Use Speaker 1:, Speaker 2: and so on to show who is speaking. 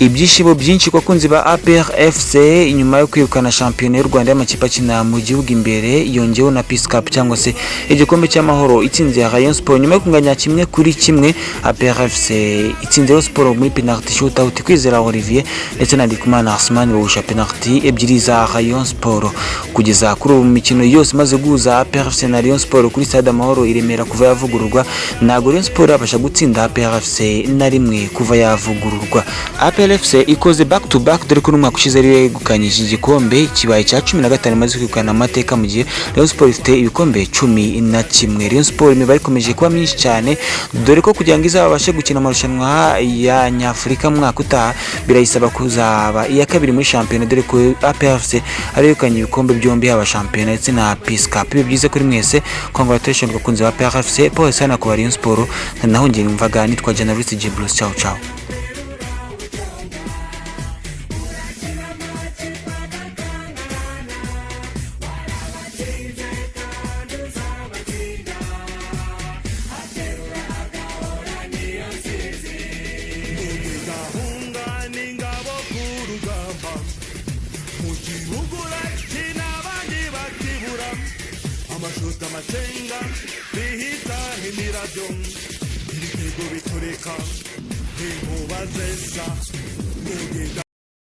Speaker 1: Ibyishimo byinshi ku bakunzi ba APR FC nyuma yo kwirukana shampiyona y'u Rwanda y'amakipe akina mu gihugu imbere, yongeweho na Peace Cup cyangwa se igikombe cy'amahoro itsinze ya Rayon Sport nyuma yo kunganya 1-1. APR FC itsinze Rayon Sport muri penalty shootout. Kwizera Olivier ndetse na Ndikumana Asman bawusha penalty ebyiri za Rayon Sport. Kugeza kuri ubu, mu mikino yose imaze guhuza APR FC na Rayon Sport kuri Stade Amahoro i Remera kuva yavugururwa, ntabwo Rayon Sport yabasha gutsinda APR FC na rimwe kuva yavugururwa. APR FC ikoze back to back, dore ko n'umwaka ushize ariyo yegukanye iki gikombe, kibaye cya 15 imaze kwegukana amateka, mu gihe Rayon Sport ifite ibikombe 11. Rayon Sport imibare ikomeje kuba myinshi cyane, dore ko kugira ngo izabashe gukina amarushanwa ya Nyafurika mu mwaka utaha birayisaba kuzaba iya kabiri muri shampiyona, dore ko APR FC ariyo yegukanye ibikombe byombi, haba shampiyona ndetse na Peace Cup. Ibi byiza kuri mwese, congratulations bakunzi ba APR FC, pole sana ku ba Rayon Sport. Naho njye numvaga nitwa Journalist Jibros. Ciao ciao.
Speaker 2: Gahunga n'ingabo ku rugamba mu gihugu urakina, abandi bakibura amashuti, amacenga bihita imirabyo, ibitego biturika, inkuba zesa.